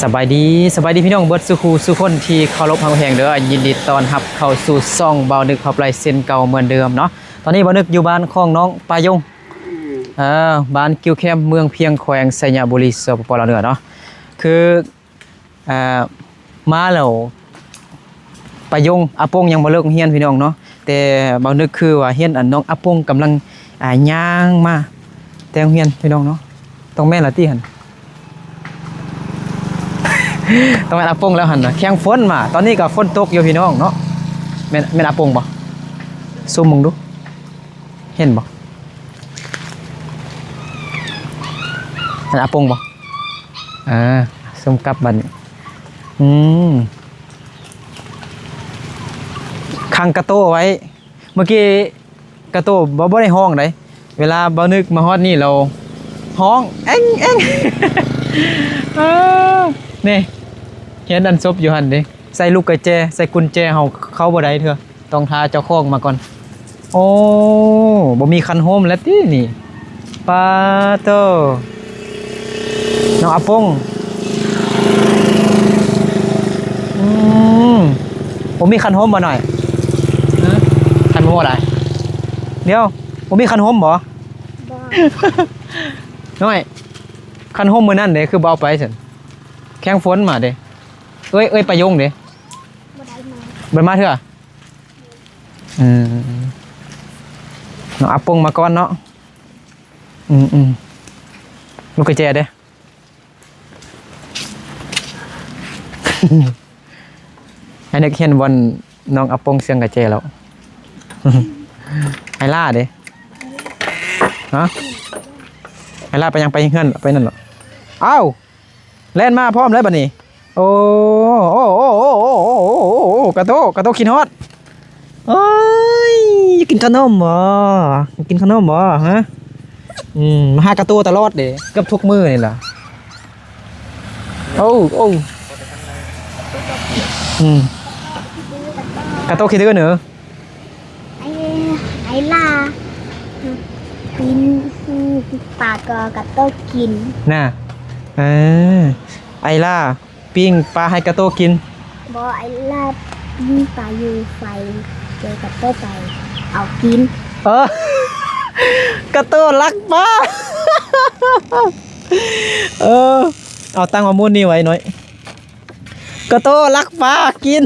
ສະບາຍດີ, ສະບາຍດີພີ່ນ້ອງເບິດສູ່ຄູ່ສູ່ຄົນທີ່ເຄົາລົບຮັກແພງເດີ. ຍິນດີຕ້ອນຮັບເຂົ້າສູ່ຊ່ອງບ່າວນຶກ ຮັບໄລເຊັ່ນເກົ່າເໝືອນເດີມເນາະ. ຕອນນີ້ບ່າວນຶກຢູ່ບ້ານຂອງນ້ອງປາຍົງ ເອີ ບ້ານກິ້ວແຄມ ເມືອງພຽງ ແຂວງໄຊຍະບູລີ ສປປ ລາວເໜືອເນາະ. ຄື ອ່າ ມາແລ້ວ ປາຍົງ ອາປົງຍັງບໍ່ເລີກຮຽນພີ່ນ້ອງເນາະ, ແຕ່ບ່າວນຶກຄືວ່າເຫັນອັນນ້ອງອາປົງກຳລັງ ອ່າ ຍ່າງມາແຕ່ໂຮງຮຽນພີ່ນ້ອງເນາະ. ຕ້ອງແມ່ນລະຕິຫັ້ນ ຕ້ອງແມ່ນອາປົງແລ້ວຫັ້ນນະ. ແຂ່ງຝົນມາ ຕອນນີ້ກໍຝົນຕົກຢູ່ພີ່ນ້ອງເນາະ. ແມ່ນ ແມ່ນອາປົງບໍ່? ຊູມເບິ່ງດູ ເຫັນບໍ່? ແມ່ນອາປົງບໍ່? ອ່າ ຊູມກັບບັດນີ້. ອືມ ຂັງກາໂຕໄວ້. ເມື່ອກີ້ກາໂຕບໍ່ ບໍ່ໄດ້ຮ້ອງໃດ, ເວລາບ່າວນຶກມາຮອດນີ້ລາວຮ້ອງແອງໆ. ເອີ ນີ້ ເຫັນອັນສົບຢູ່ຫັ້ນເດ້, ໃສ່ລູກກະແຈ ໃສ່ກຸນແຈເຮົາເຂົ້າບໍ່ໄດ້ເທື່ອ. ຕ້ອງຖ້າເຈົ້າຂອງມາກ່ອນ. ໂອ້ ບໍ່ມີຄັນຮົ່ມແລ້ວຕິນີ້? ປາໂຕ ນ້ອງອາປົງ. ອືມ ບໍ່ມີຄັນຮົ່ມບໍ່ນ້ອຍ? ຮະ? ຄັນຮົ່ມບໍ່ຫຼາຍ. ດຽວ ບໍ່ມີຄັນຮົ່ມບໍ່? ບໍ່. ນ້ອຍ ຄັນຮົ່ມມື້ນັ້ນເດ້ ຄືບໍ່ເອົາໄປຊັ້ນ? ແຂ່ງຝົນມາເດ້. ເອີຍ ເອີຍ ປາຍົງເດ້? ບໍ່ໄດ້ມາ. ບໍ່ໄດ້ມາເທື່ອ? ອືມ ນ້ອງອາປົງມາກ່ອນເນາະ. ອືມໆ ລູກກະແຈເດ້. ໃຫ້ນຶກເຫັນບ່ອນນ້ອງອາປົງເຊື່ອງກະແຈແລ້ວ. ໄອລ່າເດ້? ຮະ? ໄອລ່າໄປຍັງ? ໄປເຮືອນ ໄປນັ້ນເນາະ. ອ້າວ ແລ່ນມາພ້ອມເລີຍບັດນີ້. ໂອ້ ໂອ້ ກາໂຕ ກາໂຕຄິດຮອດ. ໂອ້ຍ ຢາກກິນຂະໜົມບໍ່? ຢາກກິນຂະໜົມບໍ່? ຮະ? ອືມ ມາຫາກາໂຕຕະຫຼອດເດ້ ເກືອບທຸກມື້ນີ້ລະ. ໂອ້ ໂອ້ ອືມ ກາໂຕຂີ້ດື້ເນີ. ໄອ ໄອລ່າປີ້ງປາກໍກະໂຕກິນນະ. ເອີ ໄອລ່າປີ້ງປາໃຫ້ກະໂຕກິນ. ບໍ່ ໄອລ່າປີ້ງປາຢູ່ໄຟ ແລ້ວກະໂຕໄປເອົາກິນ. ເອີ ກະໂຕລັກປາ. ເອີ ເອົາຕັ້ງມາໝູນນີ້ໄວ້ໜ້ອຍ. ກະໂຕລັກປາກິນ.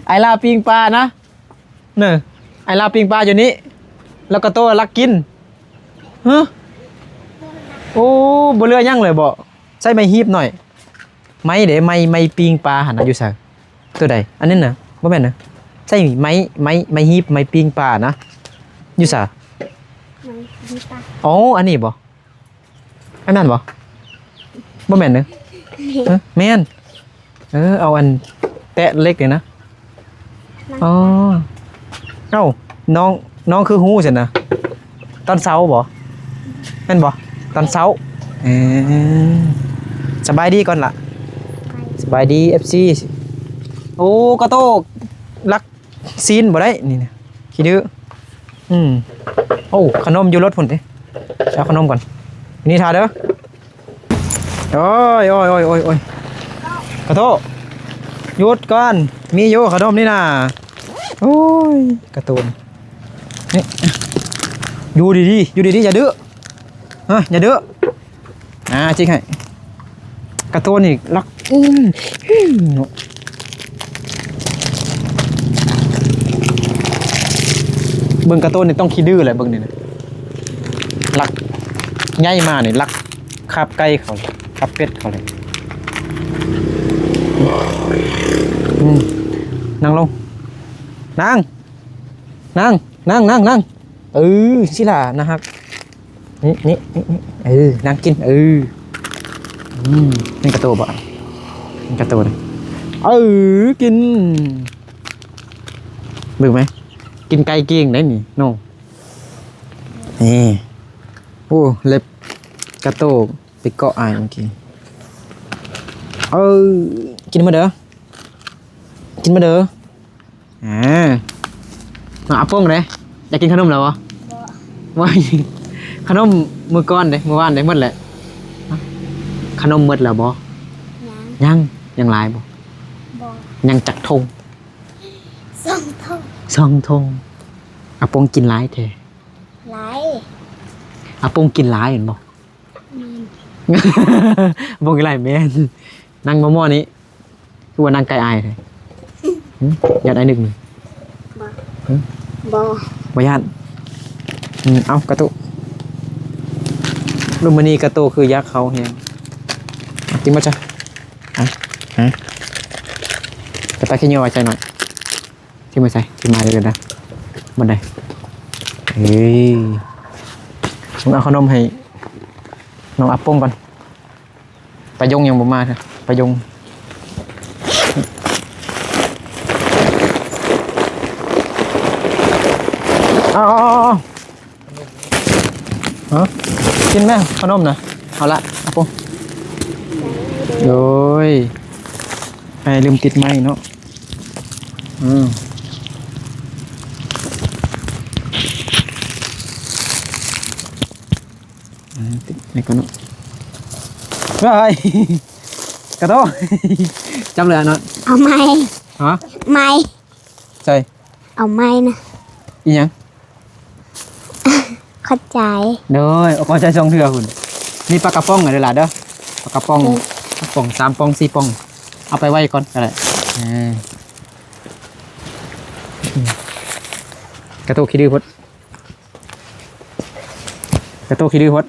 ໄອລ່າປີ້ງປານະ. ເນີ ໄອລາວປີ້ງປາຢູ່ນີ້ ແລ້ວກະໂຕລັກກິນ. ຮະ? ໂອ້ ບໍ່ເຫຼືອຫຍັງເລີຍບໍ? ໃຊ້ໄມ້ຮີບໜ້ອຍ. ໄມ້ເດ ໄມ້ ໄມ້ປີ້ງປາຫັ້ນນະ ຢູ່ໃສ? ໂຕໃດ? ອັນນີ້ນະ ບໍ່ແມ່ນນະ. ໃຊ້ໄມ້ ໄມ້ ໄມ້ຮີບ ໄມ້ປີ້ງປານະ ຢູ່ໃສ? ໄມ້ປີ້ງປາ. ອໍ ອັນນີ້ບໍ? ອັນນັ້ນບໍ່? ບໍ່ແມ່ນເດີ. ແມ່ນ ຮະ? ແມ່ນ. ເອີ ເອົາອັນແຕະເຫຼັກນີ້ນະ. ອໍ ເອົ້າ ນ້ອງ ນ້ອງຄືຮູ້ຊັ້ນນະ? ຕອນເຊົ້າບໍ່? ແມ່ນບໍ່? ຕອນເຊົ້າ. ເອີ ສະບາຍດີກ່ອນລະ. ສະບາຍດີ ເອັຟຊີ. ໂອ້ ກະໂຕລັກ ຊີ້ນບໍ່ໄດ້ນີ້ນະ ຂີ້ດື້. ອືມ ໂອ້ ຂະໜົມຢູ່ລົດພຸ້ນເດ້. ເອົາຂະໜົມກ່ອນ ນີ້ຖ້າເດີ. ໂອ້ຍ ໂອ້ຍ ໂອ້ຍ ໂອ້ຍ ໂອ້ຍ ກະໂຕ ຢຸດກ່ອນ ມີຢູ່ຂະໜົມນີ້ນະ. ໂອ້ຍ ກະໂຕ ນີ້ ຢູ່ດີໆ ຢູ່ດີໆ ຢ່າດື້ ຮະ ຢ່າດື້. ອ່າ ຈິກໃຫ້ ກະໂຕນີ້ລັກ. ອືມ ເນາະ ເບິ່ງກະໂຕນີ້ຕ້ອງຂີ້ດື້ແຫຼະ ເບິ່ງນີ້ນະ ລັກ ໃຫຍ່ມານີ້ລັກຄາບໄກ່ເຂົາ ຄາບເປັດເຂົາເລີຍ. ອືມ ນັ່ງລົງ ນັ່ງ ນັ່ງ ນັ່ງ ນັ່ງ ນັ່ງ ເອີ ຊິລະ ໜ້າຮັກ. ນີ້ ນີ້ ນີ້ ນີ້ ເອີ ນັ່ງກິນ ເອີ ອືມ ນີ້ກະໂຕບໍ່? ນີ້ກະໂຕນະ ເອີ ກິນ ເບິ່ງໄໝ? ກິນໄກ່ເກັ່ງໄດ໋ນີ້ເນາະ. ນີ້ ໂອ້ ເລັບກະໂຕໄປເກາະອ້າຍເມື່ອກີ້. ເອີ ກິນມາເດີ ກິນມາເດີ. ອ່າ ນ້ອງອາປົງເດ້ ຢາກກິນຂະໜົມແລ້ວບໍ່? ບໍ່ ບໍ່. ຂະໜົມມື້ກ່ອນເດ້ ມື້ວານເດ້ ໝົດແລ້ວ. ຂະໜົມໝົດແລ້ວບໍ່? ຍັງ ຍັງຫຼາຍບໍ່? ບໍ່. ຍັງຈັກຖົງ? ສອງຖົງ. ສອງຖົງ. ອາປົງກິນຫຼາຍແທ້. ຫຼາຍ. ອາປົງກິນຫຼາຍແມ່ນບໍ່? ແມ່ນ. ອາປົງກິນຫຼາຍແມ່ນ. ນັ່ງມໍ່ໆນີ້ ຄືວ່ານັ່ງໃກ້ອ້າຍແທ້? ຫຶ? ຢ້ານອ້າຍນຶກນີ້? ບໍ່. ຫຶ? ບໍ່. ບໍ່ຢ້ານ? ອືມ ເອົາ ກະໂຕະ ລຸມມານີກະໂຕະຄືຢາກເຂົ້າແຮງ. ເອົາ ກິນໝົດຊະ. ເອົາ ຫາ ກະຕາຂີ້ເຫຍື້ອໄວ້ໃສ່ໜ້ອຍ. ຖິ້ມໄປໃສ? ຖິ້ມມາເລີຍນະ. ບ່ອນໃດ? ເອີຍ ເບິ່ງເອົາຂະໜົມໃຫ້ນ້ອງອາປົງກ່ອນ. ປາຍົງຍັງບໍ່ມາເທື່ອ ປາຍົງ. ເອົາໆໆໆ. ຮະ? ກິນແມ່ຂະໜົມນະ. ເອົາລະ ອາປົງ. ໂດຍ ໃຫ້ລືມຕິດໄມ້ເນາະ. ອືມ ອ່າ ຕິດໄມ້ກ່ອນເນາະ. ເຮີ້ຍ ກະໂຕະ ຈັບເລີຍເນາະ. ເອົາໄມ້. ຮະ? ໄມ້. ໃສ່ ເອົາໄມ້ນະ. ອີຫຍັງ? ຂອບໃຈ. ໂດຍ ເອົາ ຂອບໃຈສອງເທື່ອພຸ້ນ. ມີປາກະປ໋ອງເດີຫຼາເດີ ປາກະປ໋ອງ. ເອີ ກະປ໋ອງສາມປ່ອງ ສີ່ປ່ອງ ເອົາໄປໄວ້ກ່ອນກໍໄດ້. ເອີ ກະໂຕະຂີ້ດື້ໂພດ ກະໂຕະຂີ້ດື້ໂພດ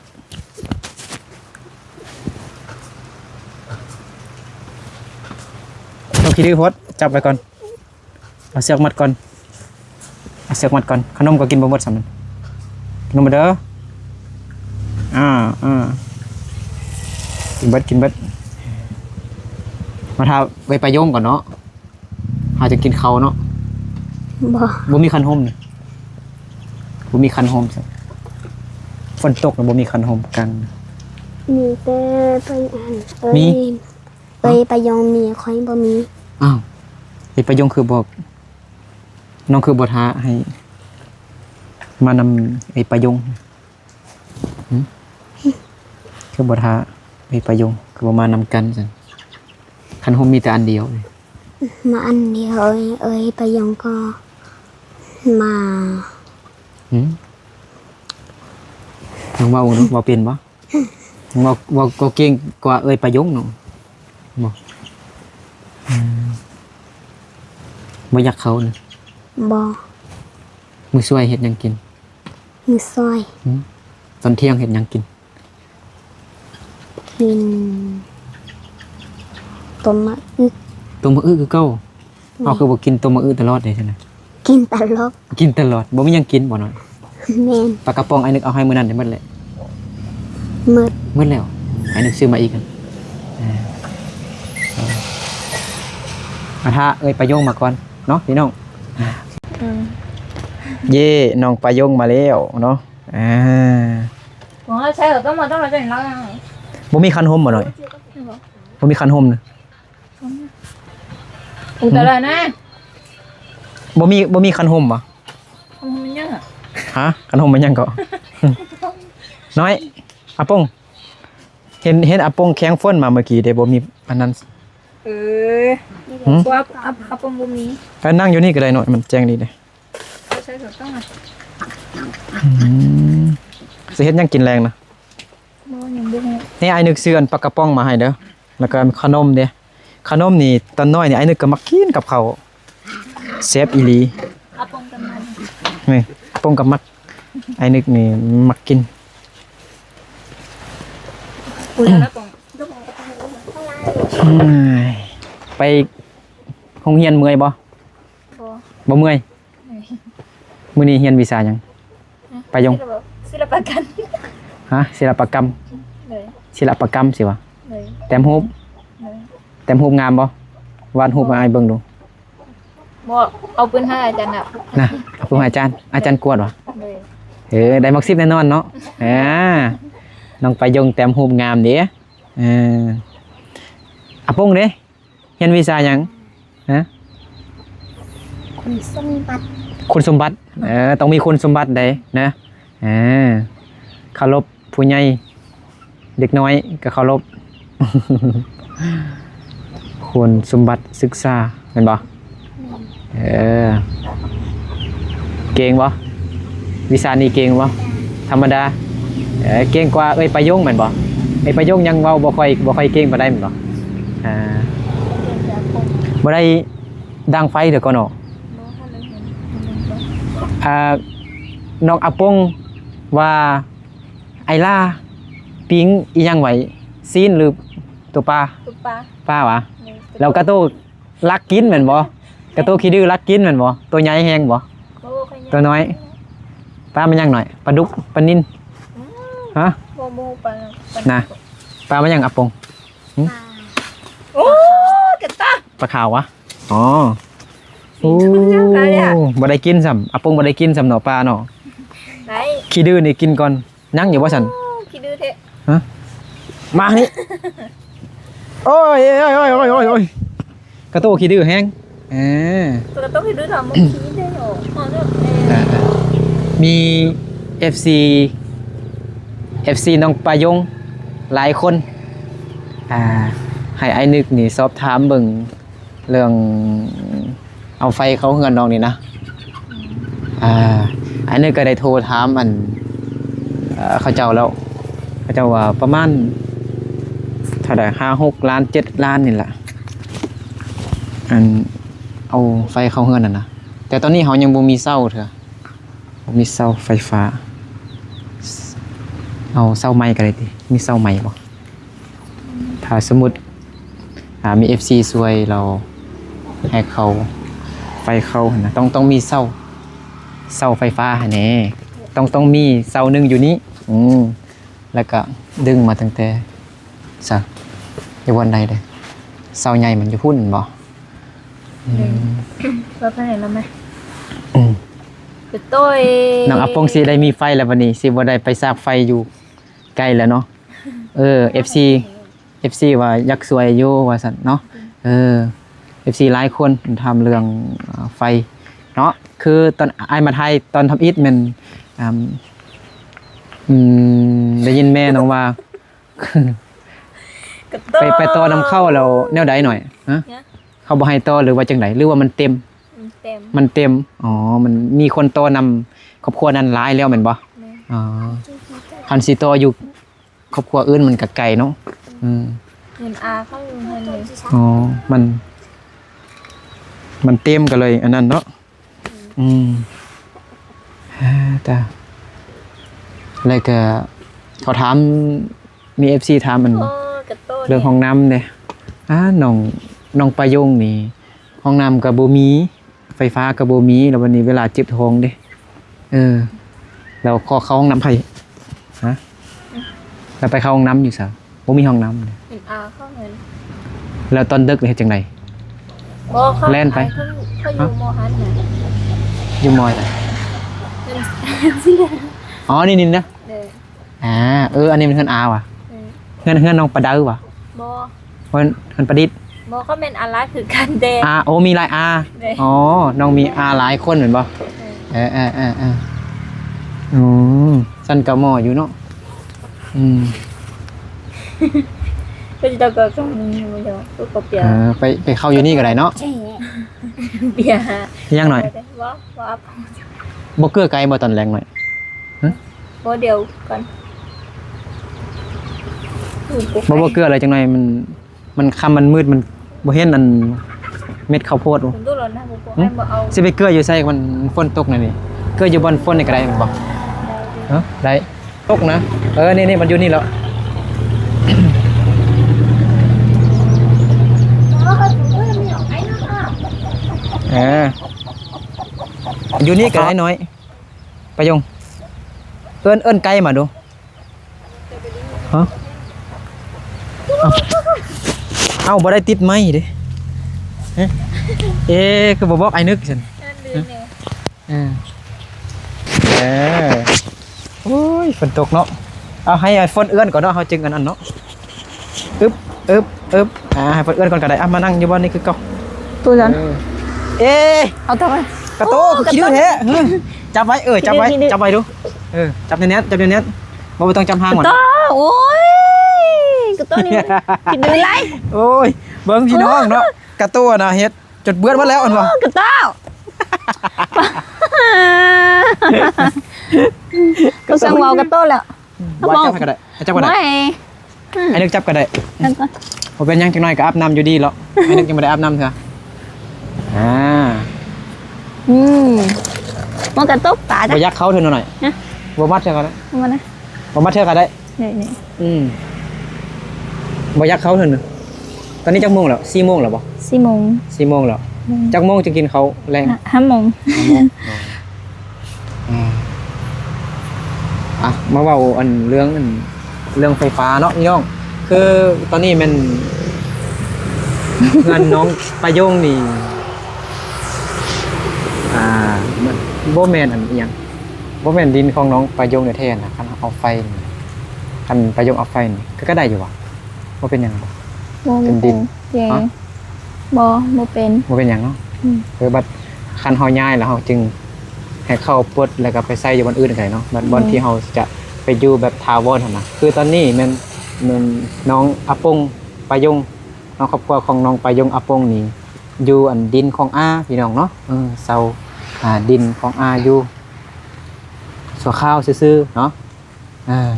ກະໂຕະຂີ້ດື້ໂພດ. ຈັບໄວ້ກ່ອນ. ເອົາເຊືອກມັດກ່ອນ ເອົາເຊືອກມັດກ່ອນ. ຂະໜົມກໍກິນບໍ່ໝົດຊ້ຳນັ້ນ. ຂະໜົມເດີ. ອາ ອາ ກິນເບິດ ກິນເບິດ. ມາຖ້າໄວ້ປາຍົງກ່ອນເນາະ ຫາຈະກິນເຂົ້າເນາະ. ບໍ່ ບໍ່ມີຄັນຮົ່ມນີ້ ບໍ່ມີຄັນຮົ່ມ. ຝົນຕົກນະ ບໍ່ມີຄັນຮົ່ມກາງ. ມີແຕ່ປາຍອນ ເອີຍ ມີ ເອີຍ ປາຍົງມີ ຂ້ອຍບໍ່ມີ. ອ້າວ ເອີຍ ປາຍົງຄືບໍ່ ນ້ອງຄືບໍ່ທ້າໃຫ້ມານຳເອີຍປາຍົງ? ຫຶ? ຄືບໍ່ທ້າເອີຍປາຍົງ? ຄືບໍ່ມານຳກັນຊັ້ນ? ຄັນຮົ່ມມີແຕ່ອັນດຽວ. ມາອັນດຽວ ເອີຍ ເອີຍປາຍົງກໍມາ. ຫຶ? ນ້ອງເວົ້າເບິ່ງດູ ເວົ້າເປັນບໍ່? ເວົ້າ ເວົ້າກໍເກັ່ງກວ່າເອີຍປາຍົງເນາະ. ບໍ່ ອືມ ບໍ່ຢາກເຂົ້ານະ? ບໍ່. ມື້ສວຍເຮັດຫຍັງກິນ? ມື້ສວຍ. ຫຶ? ຕອນທ່ຽງເຮັດຫຍັງກິນ? ກິນຕົ້ມໝາກອຶກ. ຕົ້ມໝາກອຶກຄືເກົ່າ? ແມ່ນ. ເຮົາຄືບໍ່ກິນຕົ້ມໝາກອຶຕະຫຼອດເດ້ຊັ້ນນະ? ກິນຕະຫຼອດ. ກິນຕະຫຼອດ ບໍ່ມີຫຍັງກິນບໍ່ນ້ອຍ? ແມ່ນ. ປາກະປ໋ອງອ້າຍນຶກເອົາໃຫ້ມື້ນັ້ນໄດ້ໝົດແຫຼະ? ໝົດ. ໝົດແລ້ວ. ອ້າຍນຶກຊື້ມາອີກ. ເອີ ມາຖ້າເອີຍປາຍົງມາກ່ອນເນາະພີ່ນ້ອງ. ອືມ ເຢ້ ນ້ອງປາຍົງມາແລ້ວເນາະ. ອ່າ ບໍ່ມີຄັນຮົ່ມບໍ່ນ້ອຍ? ບໍ່ມີ. ບໍ່ມີຄັນຮົ່ມນະ? ອຸຕະລະນະ. ບໍ່ມີ ບໍ່ມີຄັນຮົ່ມບໍ່? ຄັນຮົ່ມມັນຫຍັງອະ? ຮະ? ຄັນຮົ່ມມັນຫຍັງເກາະ? ນ້ອຍ ອາປົງ ເຫັນ ເຫັນອາປົງແຂ່ງຝົນມາເມື່ອກີ້ເດ້ ບໍ່ມີອັນນັ້ນ. ເອີ ຫຶ? ບໍ່ ອາ ອາ ອາປົງບໍ່ມີ. ເອີ ນັ່ງຢູ່ນີ້ກໍໄດ້ນ້ອຍ ມັນແຈ້ງດີເດ້. ອືມ ຊິເຮັດຫຍັງກິນແລງນະ? ບໍ່ ຍັງບໍ່ຮູ້. ນີ້ ອ້າຍນຶກຊື້ອັນປາກະປ໋ອງມາໃຫ້ເດີ ແລ້ວກໍຂະໜົມເດ້. ຂະໜົມນີ້ຕອນນ້ອຍນີ້ ອ້າຍນຶກກໍມັກກິນກັບເຂົ້າ ແຊບອີ່ຫຼີ. ອາປົງກໍມັກ. ນີ້ ອາປົງກໍມັກ. ອ້າຍນຶກນີ້ມັກກິນ. ອືມ ໄປໂຮງຮຽນເມື່ອຍບໍ່? ບໍ່ ບໍ່ເມື່ອຍ. ມື້ນີ້ຮຽນວິຊາຫຍັງ? ປະໂຫຍກ ສິລະປະກຳ. ຮະ? ສິລະປະກຳ? ໂດຍ. ສິລະປະກຳຊິວະ? ໂດຍ. ແຕ້ມຮູບ? ໂດຍ. ແຕ້ມຮູບງາມບໍ່? ວາດຮູບມາໃຫ້ເບິ່ງດູ. ບໍ່ ເອົາປຶ້ມໃຫ້ອາຈານແລ້ວນະ. ເອົາປຶ້ມໃຫ້ອາຈານ ອາຈານກວດວະ? ໂດຍ. ເອີ ໄດ້ໝາກສິບແນ່ນອນເນາະ. ອ່າ ນ້ອງປະໂຫຍກແຕ້ມຮູບງາມເດ້. ເອີ ອາປົງເດ້? ຮຽນວິຊາຫຍັງ? ຮະ? ຄຸນສົມບັດ. ຄຸນສົມບັດ. ເອີ ຕ້ອງມີຄຸນສົມບັດໃດ໋ນະ. ເອີ ເຄົາລົບຜູ້ໃຫຍ່ ເດັກນ້ອຍກໍເຄົາລົບ. ຄຸນສົມບັດສຶກສາແມ່ນບໍ່? ເອີ ເກັ່ງບໍ່? ວິຊານີ້ເກັ່ງບໍ່? ທຳມະດາ. ເອີ ເກັ່ງກວ່າເອີຍປາຍົງແມ່ນບໍ່? ເອີຍປາຍົງຍັງເວົ້າບໍ່ຄ່ອຍ ບໍ່ຄ່ອຍເກັ່ງປານໃດແມ່ນບໍ່? ອ່າ ບໍ່ໄດ້ດັງໄຟເທື່ອກ່ອນເນາະ. ອ່າ ນ້ອງອາປົງວ່າ ໄອລາປີ້ງອີ່ຫຍັງໄວ້? ຊີ້ນ ຫຼື ຕົວປາ? ຕົວປາ. ປາຫວາ? ແລ້ວກະໂຕລັກກິນແມ່ນບໍ່? ກະໂຕຂີ້ດື້ລັກກິນແມ່ນບໍ່? ໂຕໃຫຍ່ແຮງບໍ່? ໂຕນ້ອຍ. ປາແມ່ນຫຍັງໜ້ອຍ? ປາດຸກ? ປານິນ? ຮະ? ບໍ່ ບໍ່ ປາ ປາ ນະ ປາແມ່ນຫຍັງອາປົງ? ຫຶ? ປາ ໂອ້ ກະຕາ ປາຂາວຫວາ? ອໍ ໂອ້ ບໍ່ໄດ້ກິນຊ້ຳ ອາປົງບໍ່ໄດ້ກິນຊ້ຳເນາະ ປາເນາະ. ໄດ້ ຂີ້ດື້ນີ້ກິນກ່ອນ. ຍັງຢູ່ບໍ່ຊັ້ນ? ໂອ້ ຂີ້ດື້ແທ້. ຮະ? ມານີ້. ໂອ້ຍ ໂອ້ຍ ກະໂຕຂີ້ດື້ແຮງ. ເອີ ກະໂຕຂີ້ດື້ ທຳບໍ່ຂີ້ໄດ້. ມີເອັຟຊີ ເອັຟຊີນ້ອງປາຍົງຫຼາຍຄົນ ອ່າ ໃຫ້ອ້າຍນຶກນີ້ສອບຖາມເບິ່ງ ເລື່ອງເອົາໄຟເຂົ້າເຮືອນນ້ອງນີ້ນະ. ອ່າ ອັນນີ້ກະໄດ້ໂທຖາມອັນ ເຂົາເຈົ້າແລ້ວ ເຂົາເຈົ້າວ່າປະມານເທົ່າໃດ ຫ້າຫົກລ້ານ ເຈັດລ້ານນີ້ລະ ອັນເອົາໄຟເຂົ້າເຮືອນຫັ້ນນະ. ແຕ່ຕອນນີ້ເຮົາຍັງບໍ່ມີເສົາເທື່ອ ບໍ່ມີເສົາໄຟຟ້າ. ເອົາເສົາໃໝ່ກະໄດ້ຕິ ມີເສົາໃໝ່ບໍ່? ຖ້າສົມມຸດ ອ່າ ມີເອັຟຊີຊ່ວຍລາວໃຫ້ເຂົ້າ ໄຟເຂົ້າຫັ້ນນະ ຕ້ອງ ຕ້ອງມີເສົາ ເສົາໄຟຟ້າຫັ້ນແດ່ ຕ້ອງ ຕ້ອງມີເສົາໜຶ່ງຢູ່ນີ້. ອືມ ແລ້ວກະດຶງມາຕັ້ງແຕ່ ຊະ ຢູ່ບ່ອນໃດເດ້ ເສົາໃຫຍ່ມັນຢູ່ພຸ້ນແມ່ນບໍ່? ອືມ ວ່າໄປໃນລະແມ່. ອືມ ໄປໂຕ້ຍ ນ້ອງອາປົງຊິໄດ້ມີໄຟແລ້ວບັດນີ້ ຊິບໍ່ໄດ້ໄປສາກໄຟຢູ່ໄກແລ້ວເນາະ. ເອີ ເອັຟຊີ ເອັຟຊີວ່າຢາກຊ່ວຍຢູ່ວ່າຊັ້ນເນາະ. ເອີ ເອັຟຊີຫຼາຍຄົນຖາມເລື່ອງ ອາ ໄຟເນາະ ຄືຕອນອ້າຍມາໄທຕອນທຳອິດແມ່ນ ອາ ອືມ ໄດ້ຍິນແມ່ນ້ອງວ່າ ໄປ ໄປຕໍ່ນຳເຂົ້າແລ້ວແນວໃດໜ້ອຍ? ຮະ? ເຂົາບໍ່ໃຫ້ຕໍ່ ຫຼືວ່າຈັ່ງໃດ ຫຼືວ່າມັນເຕັມ? ມັນເຕັມ ມັນເຕັມ. ອໍ ມັນມີຄົນຕໍ່ນຳຄອບຄົວນັ້ນຫຼາຍແລ້ວແມ່ນບໍ່? ແມ່ນ. ອໍ ຄັນຊິຕໍ່ຢູ່ຄອບຄົວອື່ນມັນກະໄກເນາະ. ອືມ ເງິນອາເຂົາຢູ່ຫັ້ນເລີຍ. ອໍ ມັນ ມັນເຕັມກະເລີຍອັນນັ້ນເນາະ. ອືມ ອືມ ແລ້ວກະເຂົາຖາມ ມີເອັຟຊີຖາມອັນ ໂອ້ ກະໂຕ ເລື່ອງຫ້ອງນ້ຳເດ້. ອາ ນ້ອງ ນ້ອງປາຍົງນີ້ ຫ້ອງນ້ຳກະບໍ່ມີ ໄຟຟ້າກະບໍ່ມີ ແລ້ວບັດນີ້ເວລາເຈັບທ້ອງເດ້. ເອີ ແລ້ວຂໍເຂົ້າຫ້ອງນ້ຳໃຜ? ຮະ? ແລ້ວໄປເຂົ້າຫ້ອງນ້ຳຢູ່ໃສ? ບໍ່ມີຫ້ອງນ້ຳ. ເປັນອາເຂົ້າເຮືອນ. ແລ້ວຕອນດຶກເຮັດຈັ່ງໃດ? ບໍ່ ເຂົາ ແລ່ນໄປ. ເຂົາ ເຂົາຢູ່ ຮະ? ມໍຫັ້ນນະ. ຢູ່ມໍໃດ? ເຮືອນ ອໍ ນີ້ໆນະ. ເອີ ອ່າ ເອີ ອັນນີ້ແມ່ນເຮືອນອາຫວາ? ເອີ ເຮືອນ ເຮືອນນ້ອງປາເດີຫວາ? ບໍ່ ເຮືອນ ເຮືອນປາດິດ. ບໍ່ ເຂົາແມ່ນອາຫຼາຍຄືກັນແຕ່ ອາ ໂອ້ ມີຫຼາຍອາ. ອໍ ນ້ອງມີອາຫຼາຍຄົນແມ່ນບໍ່? ເອີ ເອີ ເອີ ເອີ ອືມ ຊັ້ນກະເໝາະຢູ່ເນາະ. ອືມ ເອີ ໄປ ໄປເຂົ້າຢູ່ນີ້ກະໄດ້ເນາະ. ເບຍ ຍັງໜ້ອຍ ບໍ່ ບໍ່ ບໍ່ເກືອໄກບໍ່ຕອນແລງໜ້ອຍ? ຮະ? ບໍ່ ດຽວກ່ອນ ບໍ່ ບໍ່ເກືອແລ້ວ ຈັກໜ້ອຍມັນ ມັນຄ່ຳມັນມືດ ມັນບໍ່ເຫັນອັນເມັດເຂົ້າໂພດ. ຫຶ? ຊິໄປເກືອຢູ່ໃສ ມັນຝົນຕົກນະນີ້ ເກືອຢູ່ບ່ອນຝົນນີ້ກະໄດ້ແມ່ນບໍ່? ຮະ? ໄດ້ ຕົກນະ. ເອີ ນີ້ໆ ມັນຢູ່ນີ້ແລ້ວ. ເອີ ຢູ່ນີ້ກະໄດ້ນ້ອຍ. ປາຍົງ ເອີ້ນ ເອີ້ນໄກ່ມາດູ. ຮະ? ເອົ້າ ເອົ້າ ບໍ່ໄດ້ຕິດໄມເດ້. ຮະ? ເອ ຄືບໍ່ບອກອ້າຍນຶກຊັ້ນ? ເອີ ເອີ ໂອ້ຍ ຝົນຕົກເນາະ. ເອົາ ໃຫ້ອ້າຍຝົນເອື້ອນກ່ອນເນາະ ເຮົາຈຶ່ງອັນນັ້ນເນາະ. ອຶບ ອຶບ ອຶບ ອ່າ ໃຫ້ເພິ່ນເອີ້ນກ່ອນກະໄດ້. ອ່ະ ມານັ່ງຢູ່ບ່ອນນີ້ຄືເກົ່າ. ຕູ້ຊັ້ນ ເອີ ເອີ ເອົາທຳໄມ? ກະໂຕ ໂອ້ ຄືຂີ້ດື້ແທ້. ກະໂຕ ຫື ຈັບໄວ້ ເອີ ຈັບໄວ້ ຂີ້ດື້ ຈັບໄວ້ດູ. ເອີ ຈັບແໜ້ນໆ ຈັບແໜ້ນໆ ບໍ່ ບໍ່ຕ້ອງຈັບຫາງມັນ. ໂອ້ຍ ກະໂຕນີ້ ກິນໄດ້ຫຼາຍ. ໂອ້ຍ ເບິ່ງພີ່ນ້ອງເນາະ ໂອ້ ກະໂຕນະເຮັດຈົນເປື້ອນໝົດແລ້ວ ອັນວ່າ ໂອ້ ກະໂຕ ກໍສັ່ງເວົ້າກະໂຕແລ້ວ. ອືມ ວ່າຈັບໃຫ້ກໍໄດ້ ຈັບກໍໄດ້ ໂອ້ຍ ອືມ ໄອ້ນຶກຈັບກໍໄດ້ ຈັບກ່ອນ ບໍ່ເປັນຫຍັງ ຈັກໜ້ອຍກໍອາບນ້ຳຢູ່ດີເລາະ. ໄອ້ນຶກຍັງບໍ່ໄດ້ອາບນ້ຳເທື່ອ. ອ່າ ອືມ ມັນກະຕົກຕາ ບໍ່ຢາກເຂົ້າເທື່ອໜ້ອຍ ຮະ ບໍ່ມັດເທື່ອກໍໄດ້ ບໍ່ມັດນະ ບໍ່ມັດເທື່ອກໍໄດ້. ນີ້ໆ ອືມ ບໍ່ຢາກເຂົ້າເທື່ອໜຶ່ງ. ຕອນນີ້ຈັກໂມງແລ້ວ? ສີ່ໂມງແລ້ວບໍ່? ສີ່ໂມງ ສີ່ໂມງແລ້ວ. ອືມ ຈັກໂມງຈຶ່ງກິນເຂົ້າແລງ? ຫ້າ ຫ້າໂມງ ຫ້າໂມງ. ອໍ ອືມ ອ່ະ ມາເວົ້າອັນເລື່ອງອັນ ເລື່ອງໄຟຟ້າເນາະພີ່ນ້ອງ. ຄືຕອນນີ້ແມ່ນເຮືອນນ້ອງປາຍົງນີ້ ອ່າ ມັນບໍ່ແມ່ນອັນອີ່ຫຍັງ ບໍ່ແມ່ນດິນຂອງນ້ອງປາຍົງແທ້ໆນະ. ຄັນເຮົາເອົາໄຟນີ້ ຄັນປາຍົງເອົາໄຟນີ້ ກໍ ກໍໄດ້ຢູ່ຫວາ? ບໍ່ເປັນຫຍັງບໍ່? ບໍ່ ເປັນດິນ ບໍ່ເປັນ ຮະ? ບໍ່ ບໍ່ເປັນ ບໍ່ເປັນຫຍັງເນາະ. ອືມ ເອີ ບັດຄັນເຮົາຍ້າຍແລ້ວ ເຮົາຈຶ່ງໃຫ້ເຂົາປົດ ແລ້ວກໍໄປໃສ່ຢູ່ບ່ອນອື່ນກໍໄດ້ເນາະ. ບັດ ອືມ ບ່ອນທີ່ເຮົາຈະໄປຢູ່ແບບຖາວອນຫັ້ນນະ. ຄືຕອນນີ້ແມ່ນ ແມ່ນນ້ອງອາປົງປາຍົງເນາະ ຄອບຄົວຂອງນ້ອງປາຍົງອາປົງນີ້ ຢູ່ອັນດິນຂອງອາ ພີ່ນ້ອງເນາະ. ເອີ ເຊົ່າ ອ່າ ດິນຂອງອາຢູ່ຊົ່ວຄາວຊື່ໆເນາະ. ອ່າ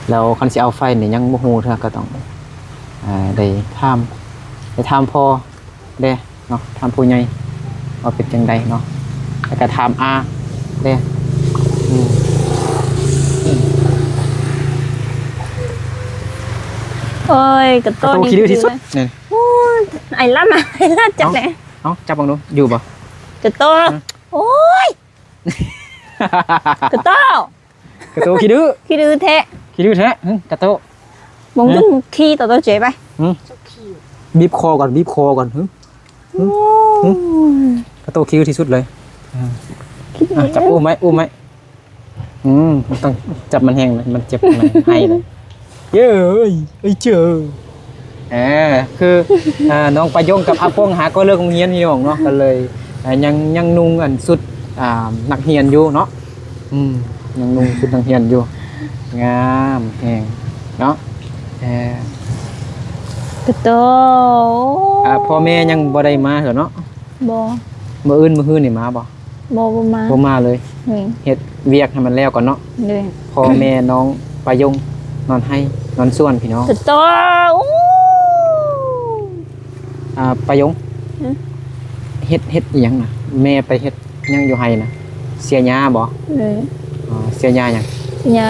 ແລ້ວຄັນຊິເອົາໄຟນີ້ຍັງບໍ່ຮູ້ເທື່ອ ກໍຕ້ອງ ອ່າ ໄດ້ຖາມ ໄດ້ຖາມພໍ່ແດ່ເນາະ ຖາມຜູ້ໃຫຍ່ວ່າເປັນຈັ່ງໃດເນາະ ແລ້ວກໍຖາມອາແດ່. ອືມ ໂອ້ຍ ກະໂຕ ກະໂຕ ນີ້ ຂີ້ດື້ທີ່ສຸດ ນີ້ ໂອ້ຍ ໄອ້ລຳ ໄອ້ລຳຈັກແດ່. ເອົ້າ ຈັບເບິ່ງດູ ຢູ່ບໍ່ ກະໂຕ? ຮະ? ໂອ້ຍ ກະໂຕ ກະໂຕຂີ້ດື້ ຂີ້ດື້ແທ້ ຂີ້ດື້ແທ້. ຫຶ ກະໂຕ ບໍ່ ຫຶ ຂີ້ໂຕໂຕເຈໄປ. ຫຶ ບີບຄໍກ່ອນ ບີບຄໍກ່ອນ. ຫຶ ຫຶ ໂອ້ຍ ຫຶ ກະໂຕຂີ້ດື້ທີ່ສຸດເລີຍ. ອ່າ ຂີ້ດື້ ອ່ະ ຈັບ ອຸ້ມໄວ້ ອຸ້ມໄວ້. ອືມ ຕ້ອງຈັບມັນແຮງ ມັນເຈັບ ມັນໄຫ້ເລີຍ. ເອີຍ ເອີຍເຈີ ເອີ ຄື ອ່າ ນ້ອງປາຍົງກັບອາປົງຫາກໍເລີກໂຮງຮຽນພີ່ນ້ອງເນາະ ກໍເລີຍ ອ່າ ຍັງ ຍັງນຸ່ງອັນຊຸດ ອ່າ ນັກຮຽນຢູ່ເນາະ. ອືມ ຍັງນຸ່ງຊຸດນັກຮຽນຢູ່ ງາມແຮງເນາະ. ເອີ ກະໂຕ ອ່າ ພໍ່ແມ່ຍັງບໍ່ໄດ້ມາເທື່ອເນາະ. ບໍ່ ມື້ອື່ນມື້ຮືນີ້ມາບໍ່? ບໍ່ ບໍ່ມາ ບໍ່ມາເລີຍ. ໂດຍ ເຮັດວຽກໃຫ້ມັນແລ້ວກ່ອນເນາະ. ໂດຍ ພໍ່ແມ່ນ້ອງປາຍົງນອນໄຮ່ນອນສວນພີ່ນ້ອງ. ກະໂຕ ອ່າ ປາຍົງ ຫຶ ເຮັດ ເຮັດອີ່ຫຍັງນະ? ແມ່ໄປເຮັດຫຍັງຢູ່ໄຮ່ນະ? ເສຍຫຍ້າບໍ່? ໂດຍ ອໍ ເສຍຫຍ້າຫຍັງ? ຫຍ້າ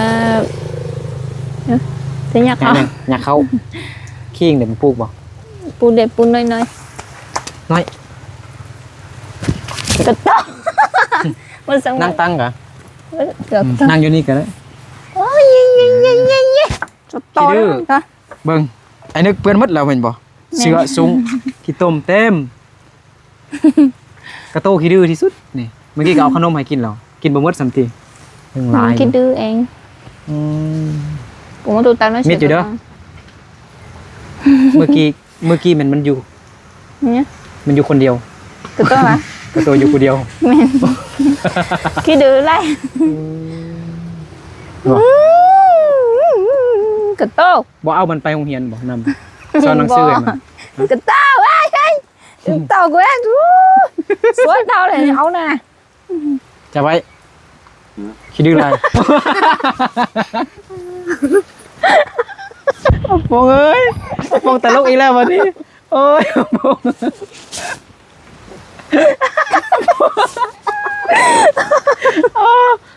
ຫຍ້າຫຍັງ? ຫຍ້າເຂົ້າ. ຂີງເດ ມັນປູກບໍ່? ປູເດັດປູນ້ອຍໆ ນ້ອຍ ກະໂຕ ມັນສັງ ນັ່ງຕັ້ງກະ ເອີ ນັ່ງຢູ່ນີ້ກະໄດ້. ໂອ້ຍ ເຢ້ໆໆໆ ກະໂຕ ເບິ່ງ ໄອ້ນຶກເປື້ອນໝົດແລ້ວແມ່ນບໍ່? ແມ່ນ ເສື້ອ ຊຸງ ຂີ້ຕົມເຕັມ ກະໂຕຂີ້ດື້ທີ່ສຸດນີ້. ເມື່ອກີ້ກໍເອົາຂະໜົມໃຫ້ກິນແລ້ວ ກິນບໍ່ໝົດຊ້ຳຕິ ຍັງຫຼາຍຢູ່. ມັນຂີ້ດື້ເອງ. ອືມ ປູມາຕູຕັນ ມິດຢູ່ເດີ. ເມື່ອກີ້ ເມື່ອກີ້ແມ່ນມັນຢູ່ ຫຍັງ? ມັນຢູ່ຄົນດຽວ ກະໂຕຫວາ? ກະໂຕຢູ່ຜູ້ດຽວ. ແມ່ນ ຂີ້ດື້ຫຼາຍ. ອືມ ບໍ່ ກະໂຕ ບໍ່ເອົາມັນໄປໂຮງຮຽນບໍ່? ນຳ ສອນໜັງສືໃຫ້ມັນ. ກະໂຕ ເອີຍ ເອີຍ ກະໂຕ ກູ ສວນເທົ່າເລີຍ ເອົານະ. ຈັບໄວ້ ຂີ້ດື້ຫຼາຍ. ອາປົງເອີຍ ອາປົງຕະຫຼົກອີກແລ້ວບັດນີ້. ໂອ້ຍ ອາປົງ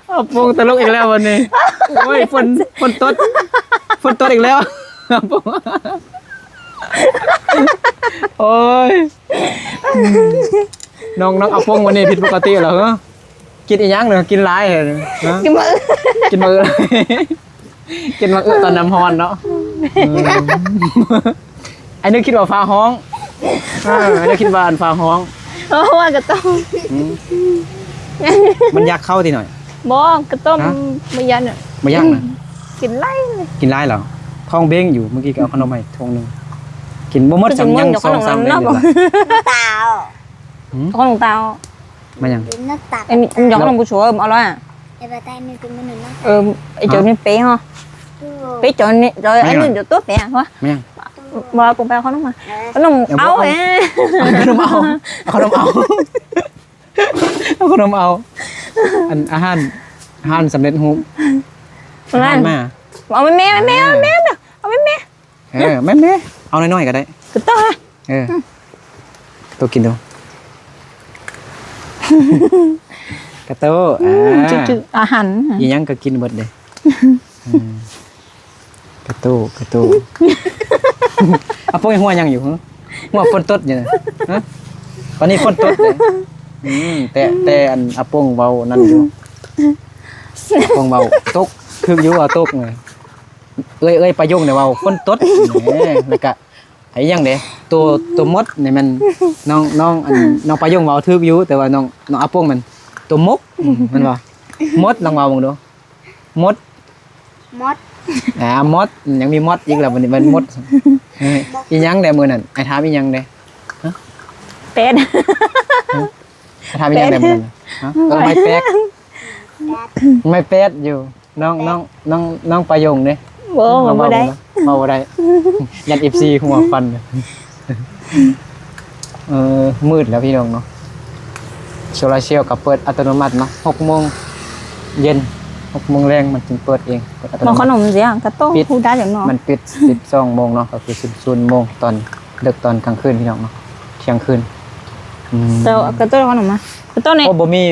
ອາປົງຕະຫຼົກອີກແລ້ວບັດນີ້. ໂອ້ຍ ຝົນ ຝົນຕົກ ຝົນຕົກອີກແລ້ວ. ອາປົງ ໂອ້ຍ ນ້ອງ ນ້ອງອາປົງວັນນີ້ຜິດປົກກະຕິແລ້ວເຮີ. ກິນອີ່ຫຍັງເນາະ ກິນຫຼາຍເນາະ. ກິນໝາກ ກິນໝາກ ກິນໝາກອຶຕອນນ້ຳຮ້ອນເນາະ. ອືມ ໄອ້ນຶກຄິດວ່າຟ້າຮ້ອງ. ເອີ ໄອ້ນຶກຄິດວ່າອັນຟ້າຮ້ອງ. ເອີ ວ່າກະຕ້ອງ ອືມ ມັນຢາກເຂົ້າຕິໜ້ອຍ. ບໍ່ ກະຕົ້ມ ຮະ ບໍ່ຢ້ານ ບໍ່ຢາກນະ. ກິນຫຼາຍ ກິນຫຼາຍແລ້ວ ທ້ອງເບັງຢູ່. ເມື່ອກີ້ກໍເອົາຂະໜົມໃຫ້ຖົງໜຶ່ງ ກິນບໍ່ໝົດຊ້ຳ ຍັງສອງສາມເມັດຢູ່. ຕາວ ຫືມ ຂອງຕາວ ມາຫຍັງ? ເປັນໜ້າຕາ ເອັນ ຢອກນ້ອງຜູ້ຊ່ວຍ ເອົາລະ ເອີ ໄອ້ເຈົ້ານີ້ເປເຮົາ ໄປຈອຍນີ້ ຈອຍອັນນີ້ ແມ່ນຫຍັງ? ຢູ່ໂຕະແປງວະ ແມ່ນຫຍັງ? ບໍ່ ປຸງໄປເອົາຂະໜົມມາ ເອີ ຂະໜົມ ເອົາ ເອົາ ເອີ ເອົາຂະໜົມເອົາ ເອົາຂະໜົມເອົາ ເອົາຂະໜົມເອົາ ອັນ ອາຫານ ອາຫານສຳເລັດຮູບ ອາຫານມາ ເອົາແມ່ ແມ່ ແມ່ ເອົາແມ່ ເອີ ແມ່ ແມ່ ເອົານ້ອຍໆກໍໄດ້ ຄືຕໍ່ ເອີ ໂຕະກິນດູ ກະໂຕະ ອືມ ອ່າ ຈື່ໆ ອາຫານ ອີ່ຫຍັງກໍກິນເບິດເດ້ ອືມ ກະໂຕະ ກະໂຕະ ອາປົງຍັງຫົວຫຍັງຢູ່ຫື? ຫົວຝົນຕົກຢູ່ນະ ຮະ? ຕອນນີ້ຝົນຕົກເດ້ ອືມ ແຕ່ ແຕ່ອັນອາປົງເວົ້ານັ້ນຢູ່ ອາປົງເວົ້າຕົກ ຖືກຢູ່ວ່າຕົກນະ ເອື້ອຍ ເອື້ອຍປາຍົງນີ້ເວົ້າຝົນຕົກ ແຫຼະ ແລ້ວກະ ອີ່ຫຍັງເດ້ ໂຕ ໂຕມົດນີ້ແມ່ນນ້ອງ ນ້ອງ ອັນ ນ້ອງປາຍົງເວົ້າຖືກຢູ່ ແຕ່ວ່ານ້ອງ ນ້ອງອາປົງແມ່ນໂຕມົກ ອືມ ແມ່ນບໍ່? ມົດ ລອງເວົ້າເບິ່ງດູ ມົດ ມົດ ອ່າ ມົດ ຍັງມີມົດອີກລະ ບັດນີ້ແມ່ນມົດ ອີ່ຫຍັງແດ່ມື້ນັ້ນ ອ້າຍຖາມອີ່ຫຍັງແດ່? ຮະ? ແປດ ຮະ? ອ້າຍຖາມອີ່ຫຍັງແດ່ມື້ນັ້ນ? ຮະ? ເອີ ໄມ້ແປດ ໄມ້ແປດຢູ່. ນ້ອງ ນ້ອງ ນ້ອງ ນ້ອງປາຍົງເດ້ ບໍ່ ເວົ້າບໍ່ໄດ້ ເວົ້າບໍ່ໄດ້ ຢ້ານເອັຟຊີຫົວຟັນ ເອີ ມືດແລ້ວພີ່ນ້ອງເນາະ ໂຊລາເຊວກໍເປີດອັດຕະໂນມັດເນາະ ຫົກໂມງເຢັນ ຫົກໂມງແລງມັນຈຶ່ງເປີດເອງ ເປີດອັດຕະໂນມັດ ເອົາຂະໜົມຊິຫຍັງ ກະໂຕະ ຮູ້ໄດ້ຫຍັງເນາະ ມັນປິດສິບສອງໂມງເນາະ ກໍຄືສິບສອງໂມງ ຕອນເດິກຕອນກາງຄືນພີ່ນ້ອງເນາະ ທ່ຽງຄືນ ອືມ ເຈົ້າ ກະໂຕະ ເອົາຂະໜົມມາ ກະໂຕະນີ້ ໂອ້ ບໍ່ມີ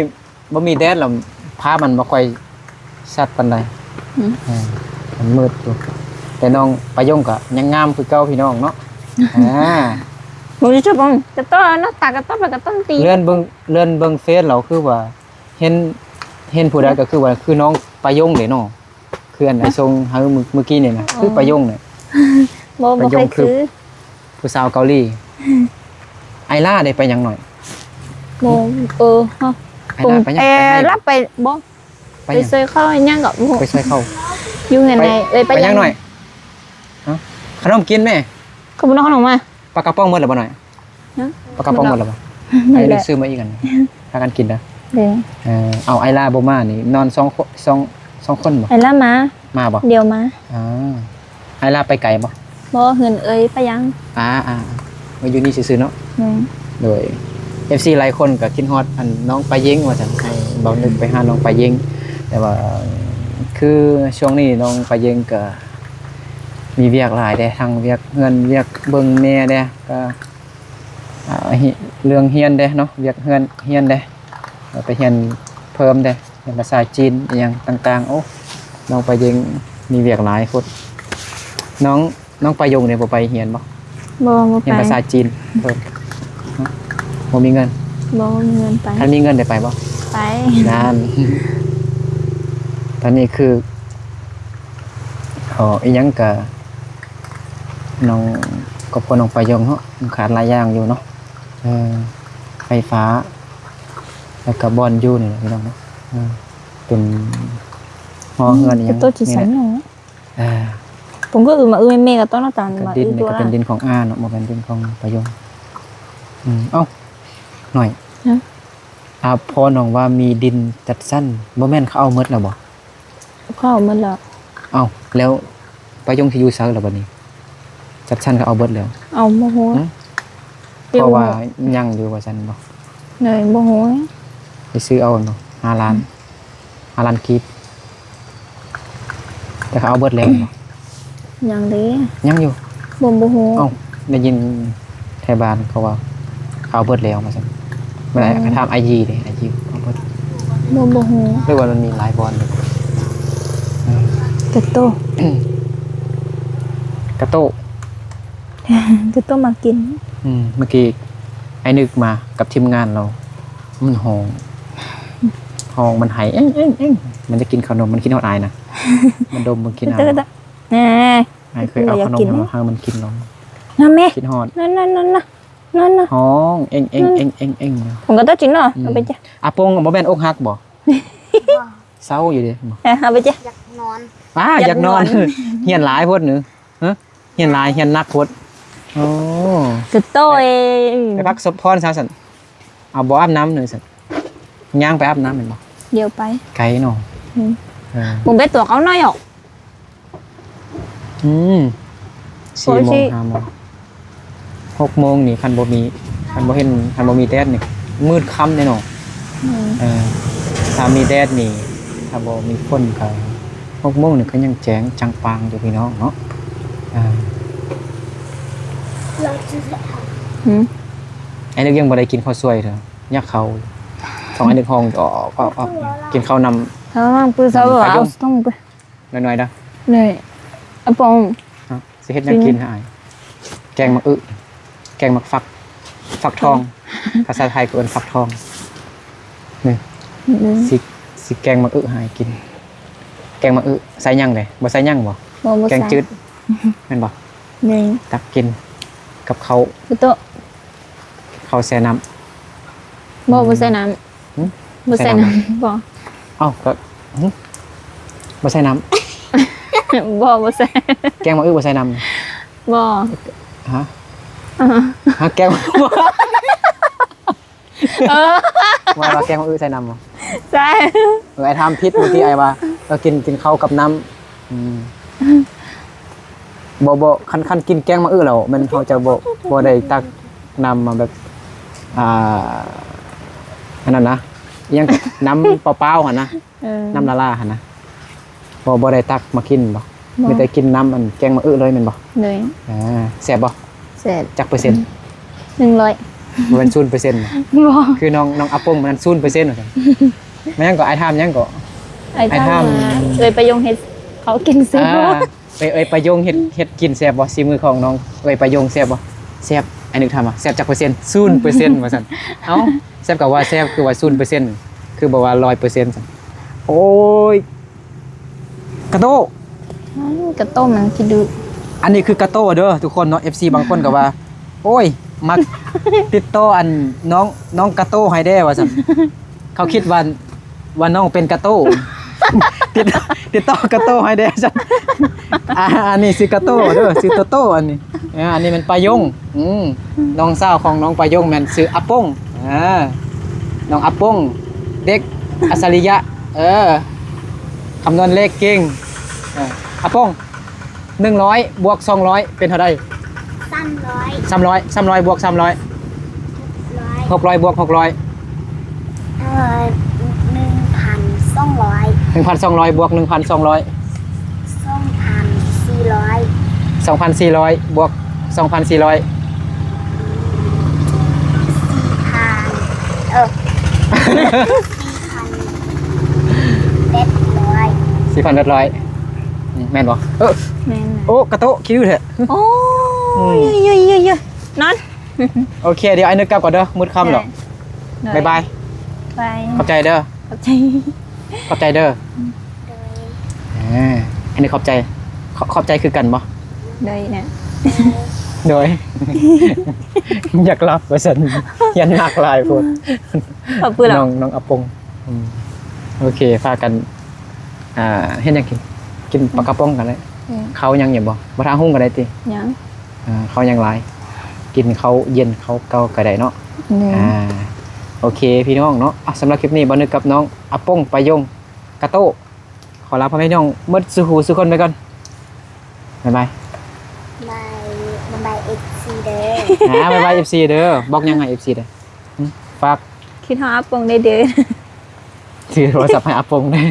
ບໍ່ມີແດດແລ້ວ ພາບມັນບໍ່ຄ່ອຍຊັດປານໃດ ອືມ ເອີ ມັນມືດຢູ່ ແຕ່ນ້ອງປາຍົງກໍຍັງງາມຄືເກົ່າພີ່ນ້ອງເນາະ ອ່າ ບໍ່ໄດ້ຈະເບິ່ງ ກະຕ້ອງໜ້າຕາກະຕ້ອງໄປກະຕ້ອງຕີ ເລື່ອນເບິ່ງ ເລື່ອນເບິ່ງເຟສແລ້ວຄືວ່າ ເຫັນ ເຫັນຜູ້ໃດກໍຄືວ່າຄືນ້ອງປາຍົງເດ້ເນາະ ຄືອັນອ້າຍສົ່ງໃຫ້ມື້ ມື້ກີ້ນີ້ນະ ຄືປາຍົງນີ້ ບໍ່ ບໍ່ຄ່ອຍຄື ຜູ້ສາວເກົາຫຼີ ໄອລາໄດ້ໄປຫຍັງໜ້ອຍ? ບໍ່ ເອີ ຮະ ໄອລາໄປຫຍັງ? ເອີ ໄປໃຫ້ ລາໄປ ບໍ່ ໄປຫຍັງ? ໄປຊ່ວຍເຂົາຫຍັງກໍບໍ່ຮູ້ ໄປຊ່ວຍເຂົາ ຢູ່ເຮືອນໃນ ເອີຍ ໄປຫຍັງໜ້ອຍ? ຮະ? ຂະໜົມກິນແມ່ ຂະໜົມ ຂະໜົມມາ ປາກະປ໋ອງໝົດແລ້ວບໍ່ໜ້ອຍ? ຮະ? ປາກະປ໋ອງໝົດແລ້ວບໍ່? ໝົດແລ້ວ ອັນນີ້ຊື້ມາອີກອັນ ພາກັນກິນເດີ ເອີ ເອົາ ໄອລາບໍ່ມານີ້ ນອນສອງຄົນ ສອງ ສອງຄົນບໍ່? ໄອລາມາ ມາບໍ່? ດຽວມາ ອ່າ ໄອລາໄປໄກບໍ່? ບໍ່ ເຮືອນເອີຍປາຍັງ ອ່າໆ ມາຢູ່ນີ້ຊື່ໆເນາະ ແມ່ນ ໂດຍ ເອັຟຊີຫຼາຍຄົນກໍຄິດຮອດອັນນ້ອງປາເຢັງວ່າຊັ້ນ ໃຫ້ເບົານຶກໄປຫານ້ອງປາເຢັງ ແຕ່ວ່າຄືຊ່ວງນີ້ນ້ອງປາເຢັງກໍມີວຽກຫຼາຍເດ້ ທັງວຽກເຮືອນ ວຽກເບິ່ງແມ່ເດ້ ກໍ ອ່າ ເລື່ອງຮຽນເດ້ເນາະ ວຽກເຮືອນ ຮຽນເດ້ ໄປຮຽນເພີ່ມເດ້ ຮຽນພາສາຈີນອີ່ຫຍັງຕ່າງໆ ໂອ້ ນ້ອງປາເຢັງມີວຽກຫຼາຍໂພດ ນ້ອງ ນ້ອງປາຍົງນີ້ບໍ່ໄປຮຽນບໍ່? ບໍ່ ບໍ່ໄປ ຮຽນພາສາຈີນເພີ່ມ ບໍ່ມີເງິນ ບໍ່ມີເງິນໄປ ຄັນມີເງິນໄດ້ໄປບໍ່? ໄປ ນັ້ນ ຕອນນີ້ຄື ເອີ ອີ່ຫຍັງກະ ນ້ອງ ຄອບຄົວນ້ອງປາຍົງເນາະ ມັນຂາດຫຼາຍຢ່າງຢູ່ເນາະ ເອີ ໄຟຟ້າ ແລ້ວກະບ່ອນຢູ່ນີ້ແຫຼະພີ່ນ້ອງເນາະ ເອີ ເປັນຫໍເຮືອນອີ່ຫຍັງ ໂຕຈິສັນເນາະ ເອີ ຜົມກໍອືມາອືມແມ່ກໍຕ້ອງນຳຕາມ ກະດິນນີ້ກໍເປັນດິນຂອງອາເນາະ ບໍ່ແມ່ນດິນຂອງປາຍົງ ອືມ ເອົ້າ ໜ້ອຍ ຮະ? ອາ ພໍ່ນ້ອງວ່າມີດິນຈັດສັນ ບໍ່ແມ່ນເຂົາເອົາໝົດແລ້ວບໍ່? ເຂົາເອົາໝົດແລ້ວ ເອົ້າ ແລ້ວປາຍົງຊິຢູ່ໃສລະບັດນີ້? ຈັດສັນເຂົາເອົາເບິດແລ້ວ ເອົາ ບໍ່ຮູ້ ຫື? ເພາະວ່າຍັງຢູ່ວ່າຊັ້ນບໍ່? ເລີຍບໍ່ຮູ້ ໄປຊື້ເອົາແມ່ນບໍ່? ຫ້າລ້ານ ອືມ ຫ້າລ້ານກີບ ແຕ່ເຂົາເອົາເບິດແລ້ວແມ່ນບໍ່? ຍັງເດ້ ຍັງຢູ່ ບໍ່ ບໍ່ຮູ້ ເອົ້າ ໄດ້ຍິນແຖວບ້ານເຂົາວ່າ ເຂົາເອົາເບິດແລ້ວວ່າຊັ້ນ ແມ່ນ ອືມ ຖາມອ້າຍຢີເດ້ ອ້າຍຢີເອົາເບິດ ບໍ່ ບໍ່ຮູ້ ຫຼືວ່າມັນມີຫຼາຍບ່ອນຢູ່ ອືມ ກະໂຕະ ກະໂຕະ ກະໂຕະມາກິນ ອືມ ເມື່ອກີ້ອ້າຍນຶກມາກັບທີມງານລາວ ມັນຮ້ອງ ຮ້ອງ ມັນໄຫ້ ເອັງ ເອັງ ເອັງ ມັນຈະກິນເຂົ້າໜົມ ມັນຄິດຮອດອ້າຍນະ ມັນດົມ ມັນກິນອ້າຍ ແນ່ ອ້າຍເຄີຍເອົາຂະໜົມໃຫ້ມັນກິນລອງ ນຳແມ່ ຄິດຮອດ ນັ້ນໆໆໆ ຮ້ອງ ເອັງ ເອັງ ເອັງ ເອັງ ເອັງ ເນາະ ອືມ ອາປົງບໍ່ແມ່ນອົກຫັກບໍ່? ບໍ່ ເສົ້າຢູ່ເດ້ ເອົາໄປເຈ້ ຢາກນອນ ອາ ຢາກນອນ ຢາກນອນ ຮຽນຫຼາຍໂພດໜຶ ຮະ ຮຽນຫຼາຍ ຮຽນໜັກໂພດ ໂອ້ ກະໂຕຍ ໄປພັກສົບພອນຊະຊັ້ນ ເອົາບໍ່ອາບນ້ຳເລີຍຊັ້ນ ຍ່າງໄປອາບນ້ຳແມ່ນບໍ່? ດຽວໄປ ໄກເນາະ ອືມ ເອີ ບຸ້ມເບັດຕົວເຂົາໜ້ອຍອອກ ອືມ ສີ່ໂມງ ຫ້າໂມງ ຫົກໂມງນີ້ ຄັນບໍ່ມີ ຄັນບໍ່ເຫັນ ຄັນບໍ່ມີແດດນີ້ ມືດຄ່ຳແນ່ນອນ. ອືມ ເອີ ຖ້າມີແດດນີ້ ຖ້າບໍ່ມີຝົນກໍ ຫົກໂມງນີ້ກໍຍັງແຈ້ງຈ່າງປ່າງຢູ່ພີ່ນ້ອງເນາະ. ເອີ ອືມ ໄອ້ນຶກຍັງບໍ່ໄດ້ກິນເຂົ້າສວຍເທື່ອ ຢາກເຂົ້າ ຕ້ອງໄອ້ນຶກຮ້ອງ ອອກ ອອກ ອອກ ກິນເຂົ້ານຳ ເອີ ປຶກສາ ປະຍຸງ ຕ້ອງໄປ ໜ້ອຍໆເດີ ນີ້ ອາປອງ ຮະ ຊິເຮັດຫຍັງກິນ ຊິ ໃຫ້ອ້າຍ ແກງໝາກອຶ ແກງໝາກຟັກ ຟັກທອງ ພາສາໄທກໍເອີ້ນຟັກທອງ. ນີ້ ອືມ ຊິ ຊິແກງໝາກອຶໃຫ້ອ້າຍກິນ. ແກງໝາກອຶໃສ່ຫຍັງເດ? ບໍ່ໃສ່ຫຍັງບໍ່? ບໍ່ ບໍ່ໃສ່ ແກງຈືດ ແມ່ນບໍ່? ແມ່ນ ຕັກກິນກັບເຂົ້າ ໂຕະ ເຂົ້າແຊ່ນ້ຳ ບໍ່ ອືມ ບໍ່ໃສ່ນ້ຳ. ຫຶ? ບໍ່ໃສ່ນ້ຳ ບໍ່. ເອົ້າ ກໍ ຫຶ? ບໍ່ໃສ່ນ້ຳ ບໍ່ ບໍ່ໃສ່. ແກງໝາກອຶບໍ່ໃສ່ນ້ຳ ບໍ່. ຮະ? ຮະ? ແກງ ເອີ ວ່າ ວ່າແກງໝາກອຶໃສ່ນ້ຳບໍ່? ໃສ່. ເອີ ອ້າຍຖາມຜິດມື້ກີ້ ອ້າຍວ່າ ເອີ ກິນ ກິນເຂົ້າກັບນ້ຳ. ອືມ ບໍ່ ບໍ່ ຄັນ ຄັນກິນແກງໝາກອຶແລ້ວ ແມ່ນເຮົາຈະບໍ່ ບໍ່ໄດ້ຕັກນ້ຳມາແບບ ອ່າ ອັນນັ້ນນະ ອີ່ຫຍັງ ນ້ຳເປົ່າໆຫັ້ນນະ ເອີ ນ້ຳລາໆຫັ້ນນະ ບໍ່ ບໍ່ໄດ້ຕັກມາກິນບໍ່? ບໍ່ ມີແຕ່ກິນນ້ຳອັນແກງໝາກອຶເລີຍແມ່ນບໍ່? ໂດຍ. ອ່າ ແຊບບໍ່? ແຊບ. ຈັກເປີເຊັນ? ໜຶ່ງຮ້ອຍ. ບໍ່ແມ່ນສູນເປີເຊັນບໍ່? ບໍ່. ຄືນ້ອງ ນ້ອງອາປົງມັນສູນເປີເຊັນວ່າຊັ້ນ. ແມ່ນຫຍັງເກາະ? ອ້າຍຖາມຫຍັງເກາະ? ອ້າຍຖາມ ອ້າຍຖາມວ່າ ເອື້ອຍປະຍົງເຮັດເຂົ້າກິນແຊບບໍ່? ອ່າ ເອື້ອຍ ເອື້ອຍປະຍົງເຮັດ ເຮັດກິນແຊບບໍ່? ສີມືຂອງນ້ອງເອື້ອຍປະຍົງແຊບບໍ່? ແຊບ. ອ້າຍນຶກຖາມວ່າແຊບຈັກເປີເຊັນ? ສູນເປີເຊັນວ່າຊັ້ນ. ເອົ້າ ແຊບກໍວ່າແຊບ ຄືວ່າສູນເປີເຊັນ ຄືບໍ່ວ່າຮ້ອຍເປີເຊັນຊັ້ນ? ໂອ້ຍ ກາໂຕ ອືມ ກາໂຕມັນຂີ້ດື້. ອັນນີ້ຄືກາໂຕເດີທຸກຄົນເນາະ. ເອັຟຊີບາງຄົນກໍວ່າ ໂອ້ຍ ມັກຕິດຕໍ່ອັນນ້ອງ ນ້ອງກາໂຕໃຫ້ແດ່ວ່າຊັ້ນ. ເຂົາຄິດວ່າ ວ່ານ້ອງເປັນກາໂຕ ຕິດ ຕິດຕໍ່ກາໂຕໃຫ້ແດ່ຊັ້ນ. ອ່າ ອັນນີ້ຊື່ກາໂຕເດີ ຊື່ໂຕໂຕອັນນີ້. ອ່າ ອັນນີ້ແມ່ນປາຍົງ. ອືມ ນ້ອງສາວຂອງນ້ອງປາຍົງແມ່ນຊື່ອາປົງ. ອ່າ ນ້ອງອາປົງ ເດັກອັດສະລິຍະ ເອີ ຄຳນວນເລກເກັ່ງ. ເອີ ອາປົງ ໜຶ່ງຮ້ອຍບວກສອງຮ້ອຍເປັນເທົ່າໃດ? ສາມຮ້ອຍ. ສາມຮ້ອຍ ສາມຮ້ອຍບວກສາມຮ້ອຍ? ຫົກຮ້ອຍ. ຫົກຮ້ອຍບວກຫົກຮ້ອຍ? ເອີ ໜຶ່ງພັນສອງຮ້ອຍ. ໜຶ່ງພັນສອງຮ້ອຍບວກໜຶ່ງພັນສອງຮ້ອຍ? ສອງພັນສີ່ຮ້ອຍ. ສອງພັນສີ່ຮ້ອຍບວກສອງພັນສີ່ຮ້ອຍ? ສີ່ພັນ ເອີ ສີ່ພັນແປດຮ້ອຍ. ສີ່ພັນແປດຮ້ອຍ ອືມ ແມ່ນບໍ່? ເອີ ແມ່ນ. ໂອ້ ກາໂຕະ ຂີ້ດື້ແທ້. ໂອ້ຍ ອືມ ຢູ່ໆໆໆ ນອນ. ໂອເຄ ດຽວອ້າຍນຶກກັບກ່ອນເດີ ມືດຄ່ຳແລ້ວ. ໄດ້ ບາຍບາຍ. ບາຍ ຂອບໃຈເດີ. ຂອບໃຈ ຂອບໃຈເດີ. ໂດຍ ອ່າ ອັນນີ້ຂອບໃຈ ຂອບ ຂອບໃຈຄືກັນບໍ່? ໂດຍນະ ໂດຍ ຢາກຫຼັບວ່າຊັ້ນ ຢ້ານໜັກຫຼາຍໂພດ. ຂອບຄຸນ ນ້ອງ ນ້ອງອາປົງ. ອືມ ໂອເຄ ພາກັນ ອ່າ ເຮັດຫຍັງກິນ? ກິນປາກະປ໋ອງກັນແຫຼະ. ອືມ ເຂົ້າຍັງຢູ່ບໍ່? ບໍ່ ຖ້າຫຸ່ງກໍໄດ້ຕິ? ຍັງ. ອ່າ ເຂົ້າຍັງຫຼາຍ ກິນເຂົ້າເຢັນເຂົ້າເກົ່າກໍໄດ້ເນາະ. ອືມ ອ່າ ໂອເຄ ພີ່ນ້ອງເນາະ. ອ່ະ ສຳລັບຄລິບນີ້ ບ່າວນຶກກັບນ້ອງອາປົງ ປາຍົງ ກາໂຕ ຂໍລາພໍ່ແມ່ພີ່ນ້ອງໝົດສູ່ຫູສູ່ຄົນໄປກ່ອນ. ບາຍບາຍ. ບາຍ ບາຍບາຍ ເອັຟຊີ ເດີ. ອ່າ ບາຍບາຍ ເອັຟຊີ ເດີ. ບອກຫຍັງໃຫ້ ເອັຟຊີ ເດີ? ຫຶ? ຝາກ ຄິດຮອດອາປົງແດ່ເດີ. ຊື້ໂທລະສັບໃຫ້ອາປົງແດ່.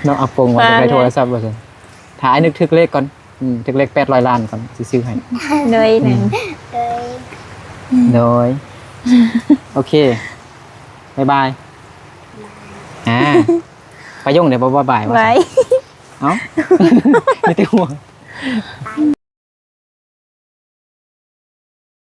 ນ້ອງອາປົງວ່າຢາກໄດ້ໂທລະສັບວ່າຊັ້ນ. ຖ້າອ້າຍນຶກຖືກເລກກ່ອນ ອືມ ຖືກເລກແປດຮ້ອຍລ້ານກ່ອນ ຊິຊື້ໃຫ້. ໂດຍ ອືມ ໂດຍ ໂດຍ. ໂອເຄ ບາຍບາຍ. ອ່າ ປາຍົງເດ ບໍ່ບາຍບາຍວ່າ? ບາຍ. ເອົ້າ ມີແຕ່ຫົວ.